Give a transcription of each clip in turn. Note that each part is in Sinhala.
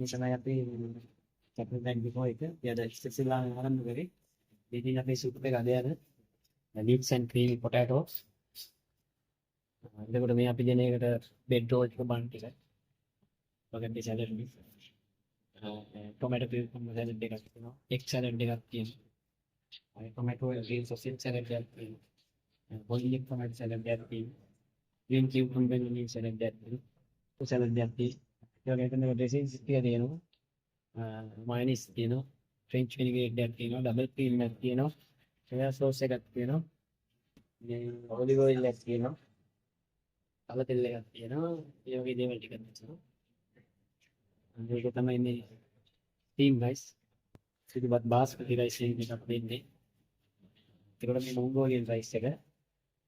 මේ තමයි අපි කැපල් බැංක් බිෆෝර් එක. අපි අද ඉස්සෙල්ලාම ආරම්භ කරේ. ඉතින් අපේ සුප් එක අද යන leeks and creamy potatoes. එතකොට මේ අපි දෙන එකට බෙඩ් රෝල් ටික බන් ටික. වගේ සැලඩ් මික්ස්. ටොමැටෝ කියුකම්බර් සැලඩ් එකක් තියෙනවා. එග් සැලඩ් එකක් තියෙනවා. ටොමැටෝ ග්‍රීන් සොසේජ් සැලඩ් එකක් තියෙනවා. බොයිල් එග් ටොමැටෝ සැලඩ් එකක් තියෙනවා. ග්‍රීන් කියුකම්බර් ඔනියන් සැලඩ් එකක් තියෙනවා. සැලඩ් එකක් තියෙනවා. ඒ වගේ තමයි ඩ්‍රෙසින්ස් ටික තියෙනවා. මයොනීස් තියෙනවා. ෆ්‍රෙන්ච් විනිග්‍රේට් එකක් තියෙනවා. ඩබල් ක්‍රීම් එකක් තියෙනවා. සෝයා සෝස් එකක් තියෙනවා. මේ ඔලිව් ඔයිල් එකක් තියෙනවා. කල තෙල් එකක් තියෙනවා. ඒ වගේ දේවල් ටිකක් තියෙනවා. මේක තමයි මේ ස්ටීම් රයිස්. සිදුවත් බාස්මති රයිස් එකක් දෙන්නේ. එතකොට මේ මොංගෝලියන් රයිස් එක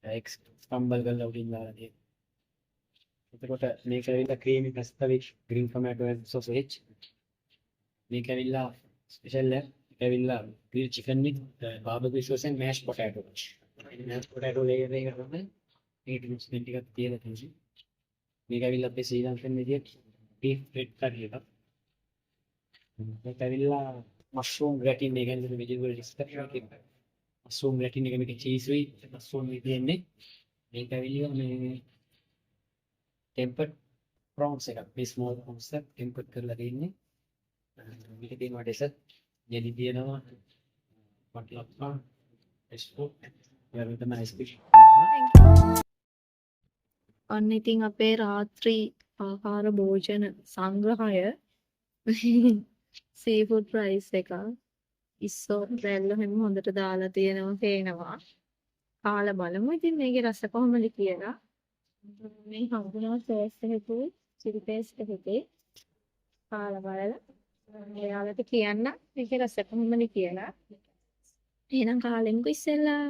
එග් ස්ක්‍රම්බල් කරලා උඩින් දාලා තියෙනවා. එතකොට මේක ඇවිල්ලා creamy pasta with green tomato and sausage. මේක ඇවිල්ලා ස්පෙෂල් එක. මේක ඇවිල්ලා grill chicken with barbecue sauce and mashed potato. Mashed potato layer එක තමයි මේක මික්ස්මන්ට් ටිකක් තියලා තියෙන්නේ. මේක ඇවිල්ලා අපේ ශ්‍රී ලංකන් විදියට බීෆ් රෙඩ් කරි එකක්. මේක ඇවිල්ලා මෂ්රූම් ග්‍රැටින්, ඒ කියන්නේ වෙජිටබල් ඩිෂ් එකක්. මෂ්රූම් ග්‍රැටින් එක මේක චීස් උයි මෂ්රූම් උයි තියෙන්නේ. මේක ඇවිල්ලා මේ ටෙම්පර්ඩ් ප්‍රොන්ස් එකක්. මේ ස්මෝල් ප්‍රොන්ස් එක ටෙම්පර්ඩ් කරලා තියෙන්නේ. මේක තියෙනවා ඩෙසර්ට් ජෙලි තියෙනවා, බටලප්පා, අයිස්ක්‍රීම්, ඒ වගේ තමයි අයිස්ක්‍රීම් තියෙනවා. ඔන්න ඉතින් අපේ රාත්‍රී ආහාර භෝජන සංග්‍රහය සීෆුඩ් රයිස් එක ඉස්සෝ රැල්ල හැම හොඳට දාලා තියෙනවා පේනවා. කාලා බලමු ඉතින් මේකේ රස කොහොමද කියලා. මේ හම්බුනා සෝස් එකකුයි චිලි පේස්ට් එකකුයි කාලා බලලා ඔයාලට කියන්න මේකේ රස කොහොමද කියලා. එහෙනම් කාලා එමුකෝ ඉස්සෙල්ලා.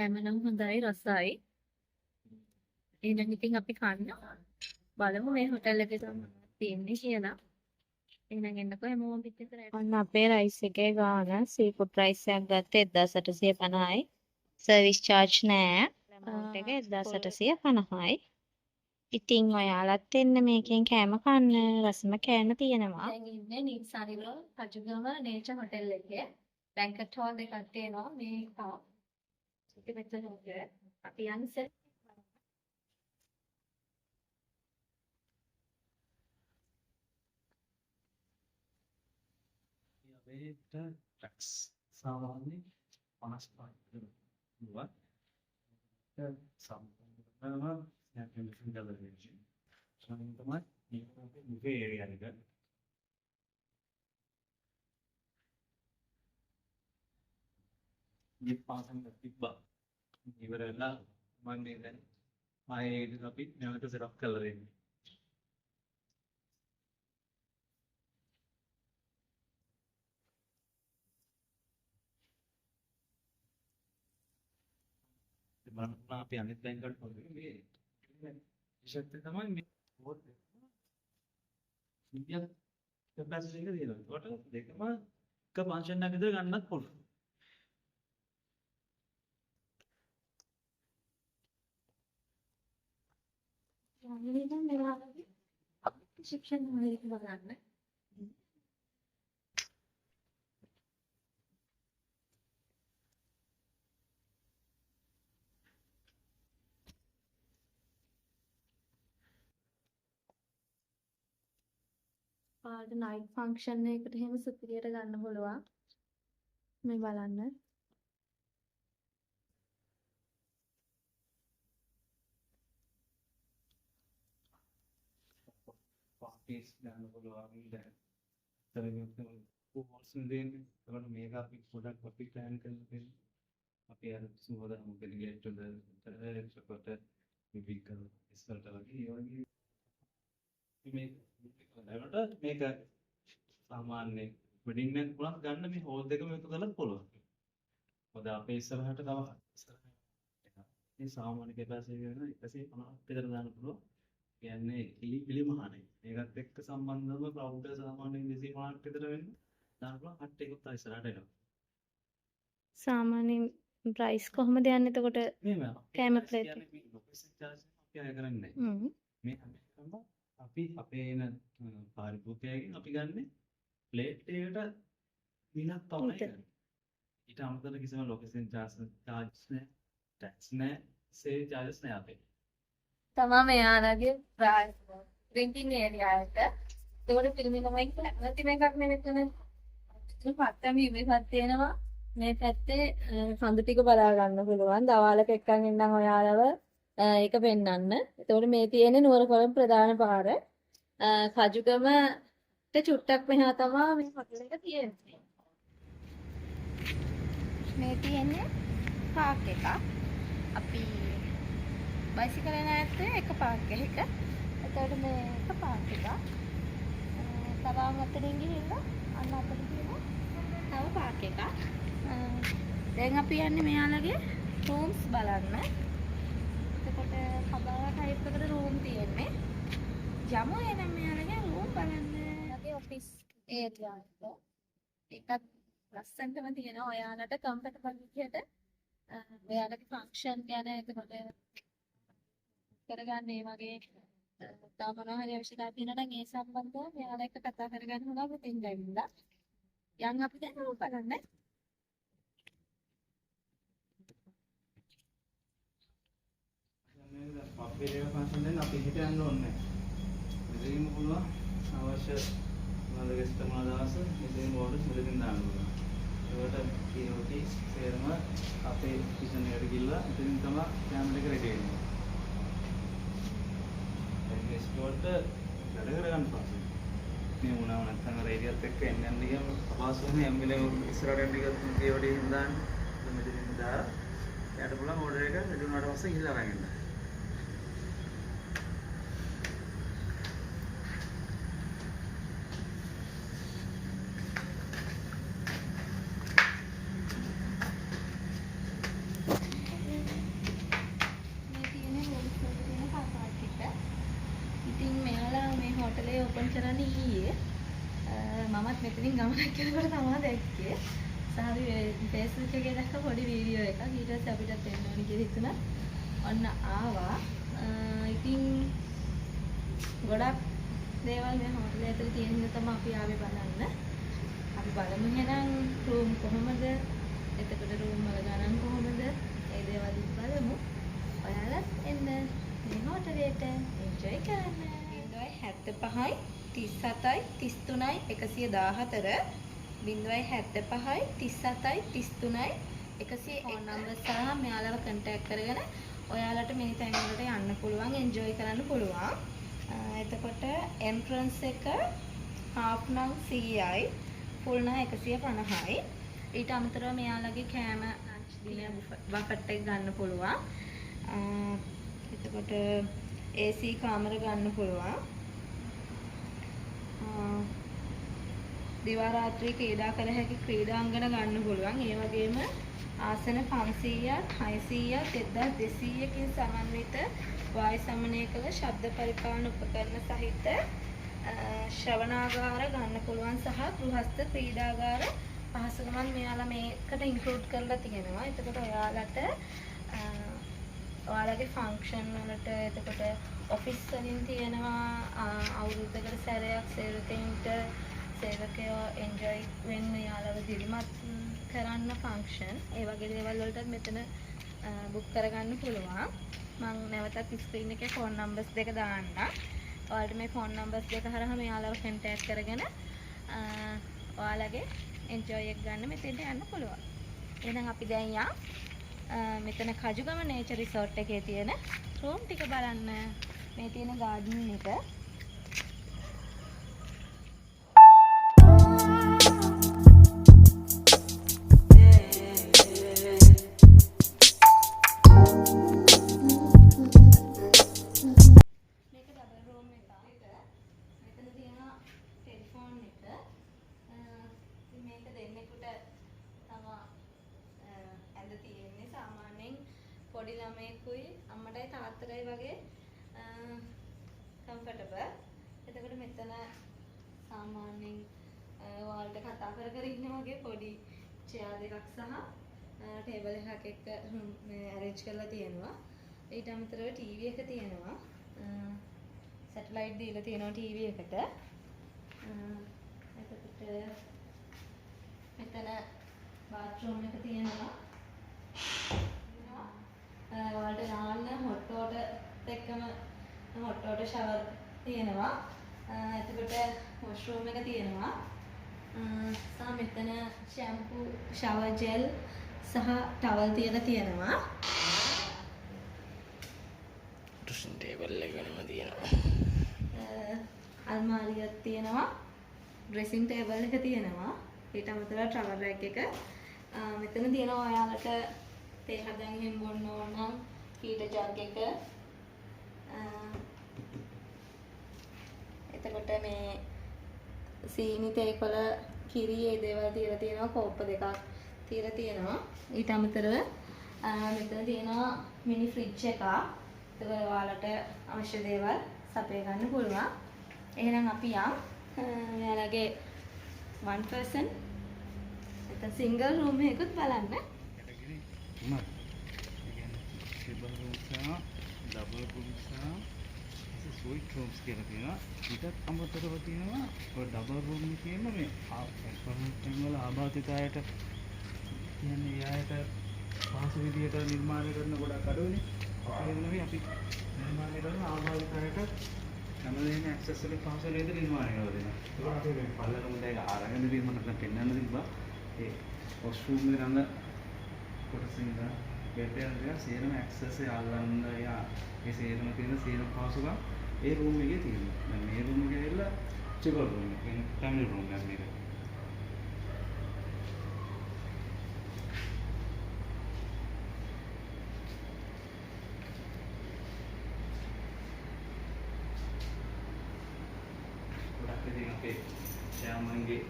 කෑම නම් හොඳයි, රසයි. එහෙනම් ඉතින් අපි කන්න බලමු මේ හොටෙල් එකේ තව මොනවද තියෙන්නේ කියලා. එහෙනම් එන්නකෝ හැමෝම පිටින්. ඔන්න අපේ රයිස් එකේ ගාන සීෆුඩ් රයිස් එකක් ගත්තේ 1850යි. සර්විස් චාර්ජ් නෑ. ඇමවුන්ට් එක 1850යි. ඉතින් ඔයාලත් එන්න මේකෙන් කෑම කන්න, රසම කෑම තියෙනවා. දැන් ඉන්නේ නිසාරිල රජුගම නේචර් හොටෙල් එකේ. බැංකට් හෝල් දෙකක් තියෙනවා මේ එක. ඉතින් මෙතන අපි යන්න. අපේට ටැක්ස් සාමාන්‍ය 55 රුපියල් සම්පූර්ණම ස්නැප් කරලා දෙන්නේ. තමයි මේක අපේ බුෆේ ඒරියා එක. මේ පාසන් තිබ්බා. ඉවර වෙලා මම මේ දැන් ආයේ ඒක අපි නැවත සෙටප් කරලා දෙන්නේ. බලන්න පුළුවන් අපි අනිත් බැංකුවට පොඩි මේ විශේෂත්වය තමයි මේ හෝල් ඉන්දියන් කැපැසිටි එක තියෙනවා. ඒකට දෙකම එක ෆන්ක්ෂන් එකක් විතර ගන්නත් පුළුවන්. යන්නේ නම් මෙයාලගේ රිසෙප්ෂන් හෝල් එක බලන්න. ඔයාලට නයිට් ෆන්ක්ෂන් එකකට එහෙම සුපිරියට ගන්න පුළුවන්. මේ බලන්න. පාටිස් ගන්න පුළුවන් දැන්. හෝල්ස් දෙන්නේ. ඒකට මේක අපි පොඩක් අපි ප්ලෑන් කරලා තියෙනවා. අපි අර සුවඳ මොකද ගේට් වල එතකොට විවිධ ඉස්සරට වගේ ඒ වගේ මේ ඒකට මේක සාමාන්‍ය වෙඩින් එකක් වුණත් ගන්න මේ හෝල් දෙකම එකතු කරලත් පුළුවන්. මොකද අපේ ඉස්සරහට තව ඉස්සරහට මේ සාමාන්‍ය කැපැසිටි එක වෙන 150ක් විතර දාන්න පුළුවන්. කියන්නේ එලි මහානේ. මේකත් එක්ක සම්බන්ධව ක්‍රවුඩ් එක සාමාන්‍යයෙන් 250ක් විතර වෙන්න දාන්න පුළුවන්. හට් එකකුත් තව ඉස්සරහට එනවා. සාමාන්‍යයෙන් ප්‍රයිස් කොහොමද යන්නේ එතකොට? මෙහෙම කෑම ප්ලේට් කියන්නේ මේ ලොකේෂන් චාර්ජ් එක අපි අය කරන්නේ නැහැ. මේ හැම එකම අපි අපේ එන පාරිභෝගිකයන්ගෙන් අපි ගන්නෙ ප්ලේට් එකට මිලක් පමණයි ගන්නෙ. ඊට අමතරව කිසිම ලොකේෂන් චාර්ජ් නෑ, ටැක්ස් නෑ, සේල් චාර්ජස් නෑ අපේ. තමා මෙයාලගේ ඩ්‍රින්කින් ඒරියා එක. ඒකට පිරිමි ළමයි කැමතිම එකක් නේ මෙතන. මෙතන පත්තම ඉවෙසක් තියෙනවා. මේ පැත්තේ හඳු ටික බලා ගන්න පුළුවන්. දවාලක එක්කන් එන්නම් ඔයාලව ඒක පෙන්වන්න. එතකොට මේ තියෙන්නේ නුවර කොළඹ ප්‍රධාන පාර. කජුගමට චුට්ටක් මෙහා තමා මේ හොටල් එක තියෙන්නේ. මේ තියෙන්නේ පාක් එකක්. අපි බයිසිකල් යන ඇත්තේ එක පාක් එකක. එතකොට මේ එක පාක් එකක්. තව අතරින් ගිහිල්ලා අන්න අතට තියෙන තව පාක් එකක්. දැන් අපි යන්නේ මෙයාලගේ රූම්ස් බලන්න. එතකොට කබාවා ටයිප් එකට රූම් තියෙන්නේ. යමු එහෙනම් මෙයාලගේ රූම් බලන්න. මෙයාලගේ ඔෆිස් ඒරියා එක. ඒකත් ලස්සනටම තියෙනවා. ඔයාලට කම්ෆර්ටබල් විදිහට මෙයාලගේ ෆන්ක්ෂන් ගැන එතකොට කරගන්න ඒ වගේ තව මොනවා හරි අවශ්‍යතාවය තියෙනවා නම් ඒ සම්බන්ධව මෙයාලා එක්ක කතා කරගන්න පුළුවන් මෙතෙන් ඇවිල්ලා. යන් අපි දැන් රූම් බලන්න. දැන් මේ පබ් ඒරියා ෆන්ක්ෂන් දෙන්න අපි එහෙට යන්න ඕනේ නැහැ. මෙතනින්ම පුළුවන් අවශ්‍ය මොනවද ගෙස්ට් මොන දවස් මෙතනින් ඕඩර්ස් මෙතනින් දාන්න පුළුවන්. ඒකට POT සේරම අපේ කිචන් එකට ගිහලා එතනින් තමයි කැමරා එක රෙඩි වෙන්නේ. දැන් ගෙස්ට් වලට වැඩ කරගන්න පහසුයි. මේ වුණාම නැත්නම් අර ඒරියාත් එක්ක එන්න යන්න ගියාම අපහසු වෙන හැම වෙලේම ඉස්සරහට යන්න ගියොත් මේ වඩේ හින්දා මෙතනින් දාලා එයාට පුළුවන් ඕඩර් එක රෙඩි වුණාට පස්සේ ගිහලා අරන් එන්න. මේ තියෙන රූම්ස් වල තියෙන කාර් ටික. ඉතින් මෙයාලා මේ හෝටලේ ඕපන් කරන්නේ ඊයේ. මමත් මෙතනින් ගමනක් යනකොට තමයි දැක්කේ. සහ අපි Facebook එකේ දැක්ක පොඩි වීඩියෝ එකක්. ඊට පස්සේ අපිටත් එන්න ඕනි කියලා හිතුණා. ඔන්න ආවා. ඉතින් ගොඩක් දේවල් මේ හෝටලේ ඇතුලේ තියෙන හින්දා තමයි අපි ආවේ බලන්න. අපි බලමු එහෙනම් රූම් කොහොමද? එතකොට රූම් වල ගණන් කොහොමද? ඒ දේවල් බලමු. ඔයාලත් එන්න මේ හෝටලේට එන්ජොයි කරන්න. 075 37 33 114 075 37 33 101 ෆෝන් නම්බර් සහ මෙයාලව කන්ටැක්ට් කරගෙන ඔයාලට මේ තැන් වලට යන්න පුළුවන්, එන්ජොයි කරන්න පුළුවන්. එතකොට එන්ට්‍රන්ස් එක හාෆ් නම් 100යි, ෆුල් නම් 150යි. ඊට අමතරව මෙයාලගේ කෑම ලන්ච් ඩිනර් බෆට් එක ගන්න පුළුවන්. එතකොට AC කාමර ගන්න පුළුවන්. දිවා රාත්‍රී ක්‍රීඩා කළ හැකි ක්‍රීඩාංගණ ගන්න පුළුවන්. ඒ වගේම ආසන 500ක් 600ක් 1200කින් සමන්විත වායු සමනය කළ ශබ්ද පරිපාලන උපකරණ සහිත ශ්‍රවණාගාර ගන්න පුළුවන් සහ ගෘහස්ත ක්‍රීඩාගාර පහසුකමත් මෙයාලා මේකට ඉන්ක්ලූඩ් කරලා තියෙනවා. එතකොට ඔයාලට ඔයාලගේ ෆන්ක්ෂන් වලට, එතකොට ඔෆිස් වලින් තියෙනවා අවුරුද්දකට සැරයක් සේවකයින්ට සේවකයෝ එන්ජොයි වෙන්න යාළව දිරිමත් කරන්න ෆන්ක්ෂන්, ඒ වගේ දේවල් වලටත් මෙතන බුක් කරගන්න පුළුවන්. මං නැවතත් ස්ක්‍රීන් එකේ ෆෝන් නම්බර්ස් දෙක දාන්නම්. ඔයාලට මේ ෆෝන් නම්බර්ස් දෙක හරහා මෙයාලව කන්ටැක්ට් කරගෙන ඔයාලගේ එන්ජොයි එක ගන්න මෙතෙන්ට යන්න පුළුවන්. එහෙනම් අපි දැන් යන් මෙතන කජුගම නේචර් රිසෝට් එකේ තියෙන රූම් ටික බලන්න. මේ තියෙන ගාඩන් එක. මේක ඩබල් රූම් එකක්. මෙතන තියෙනවා ටෙලිෆෝන් එක. ඉතින් මේක දෙන්නෙකුට තමා ඇඳ තියෙන්නේ. සාමාන්‍යයෙන් පොඩි ළමයෙකුයි අම්මටයි තාත්තටයි වගේ කම්ෆර්ටබල්. එතකොට මෙතන සාමාන්‍යයෙන් ඔයාලට කතා කර කර ඉන්න වගේ පොඩි චෙයාර් දෙකක් සහ ටේබල් එකක් එක්ක මේ ඇරේන්ජ් කරලා තියෙනවා. ඊට අමතරව ටීවී එක තියෙනවා. සැටලයිට් දීලා තියෙනවා ටීවී එකට. එතකොට මෙතන බාත්රූම් එක තියෙනවා. ඔයාලට නාන්න හොට් වෝටර් එක්කම හොට් වෝටර් ෂවර් තියෙනවා. එතකොට වොෂ්රූම් එක තියෙනවා. සහ මෙතන ෂැම්පූ, ෂවර් ජෙල් සහ ටවල් තියලා තියෙනවා. ඩ්‍රෙසින් ටේබල් එක වෙනම තියෙනවා. අල්මාරියක් තියෙනවා. ඩ්‍රෙසින් ටේබල් එක තියෙනවා. ඊට අමතරව ටවල් රැක් එක. මෙතන තියෙනවා ඔයාලට තේ හදන් එහෙම බොන්න ඕන නම් හීටර් ජග් එක. එතකොට මේ සීනි තේ කොළ කිරි ඒ දේවල් තියලා තියෙනවා. කෝප්ප දෙකක් තියලා තියෙනවා. ඊට අමතරව මෙතන තියෙනවා මිනි ෆ්‍රිජ් එකක්. එතකොට ඔයාලට අවශ්‍ය දේවල් සපය ගන්න පුළුවන්. එහෙනම් අපි යන් ඔයාලගේ one person නැත්නම් සිංගල් රූම් එකකුත් බලන්න. කැටගරි තුනක්. ඒ කියන්නේ ට්‍රිපල් රූම්ස් සහ ඩබල් රූම්ස් සහ සුයිට් රූම්ස් කියලා තියෙනවා. ඊටත් අමතරව තියෙනවා ඔය ඩබල් රූම් එකේම මේ ඇපෝයින්ට්මන්ට් වල ආබාධිත අයට, කියන්නේ ඒ අයට පහසු විදියට නිර්මාණය කරන ගොඩක් අඩුයිනේ. අපි එහෙම නෙවෙයි, අපි නිර්මාණය කරන ආබාධිත අයට හැම දෙයක්ම ඇක්සස් වලින් පහසු වෙන විදිහට නිර්මාණය කරලා දෙනවා. ඒකට අපි මේ පල්ලම දැන් අරගෙන ඉතින් මට දැන් පෙන්වන්න තිබ්බා. ඒ වොෂ්රූම් එක ළඟ කොටස ඉඳන් බෙඩ් එක ළඟ සියලුම ඇක්සස් එක අල්ලන්න ඒ සියලුම තියෙන සියලුම පහසුකම් ඒ රූම් එකේ තියෙනවා. දැන් මේ රූම් එක ඇවිල්ලා ට්‍රිපල් රූම් එක. කියන්නේ ෆැමිලි රූම් එකක් මේක. ගොඩක් ඉතින් අපේ චෙයාමන්ගේ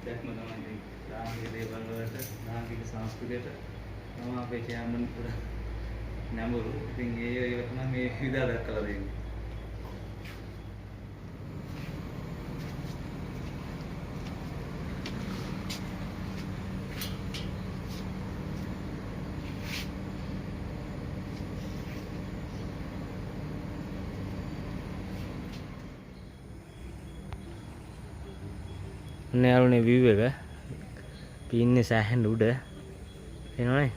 දැක්ම තමයි ඉතින් ලාංකික දේවල් වලට, ලාංකික සංස්කෘතියට තමයි අපේ චෙයාමන් ගොඩක් නැඹුරු. ඉතින් ඒ ඒවා තමයි මේ විදා දක්වලා දෙන්නේ. ඔන්න යාළුවනේ view එක. අපි ඉන්නේ සෑහෙන උඩ. පේනවනේ.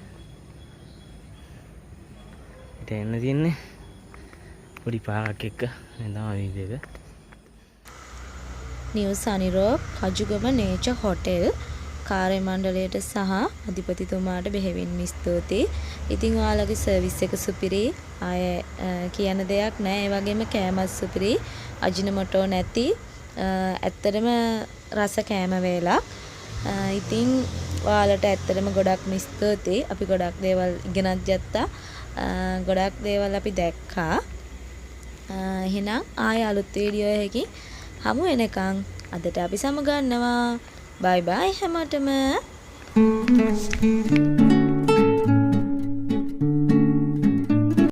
ඉතින් එන්න තියෙන්නේ පොඩි පාරක් එක්ක. මේ තමයි view එක. නිව් සනිරෝප් කජුගම නේචර් හොටෙල් කාර්ය මණ්ඩලයට සහ අධිපතිතුමාට බෙහෙවින්ම ස්තුතියි. ඉතින් ඔයාලගේ සර්විස් එක සුපිරි. ආය කියන්න දෙයක් නෑ. ඒ වගේම කෑමත් සුපිරි. අජිනමොටෝ නැති. ඇත්තටම රස කෑම වේලක්. ඉතින් ඔයාලට ඇත්තටම ගොඩක්ම ස්තුතියි. අපි ගොඩක් දේවල් ඉගෙනත් ගත්තා. ගොඩක් දේවල් අපි දැක්කා. එහෙනම් ආයෙ අලුත් වීඩියෝ එකකින් හමු වෙනකන් අදට අපි සමුගන්නවා. බයි බයි හැමෝටම.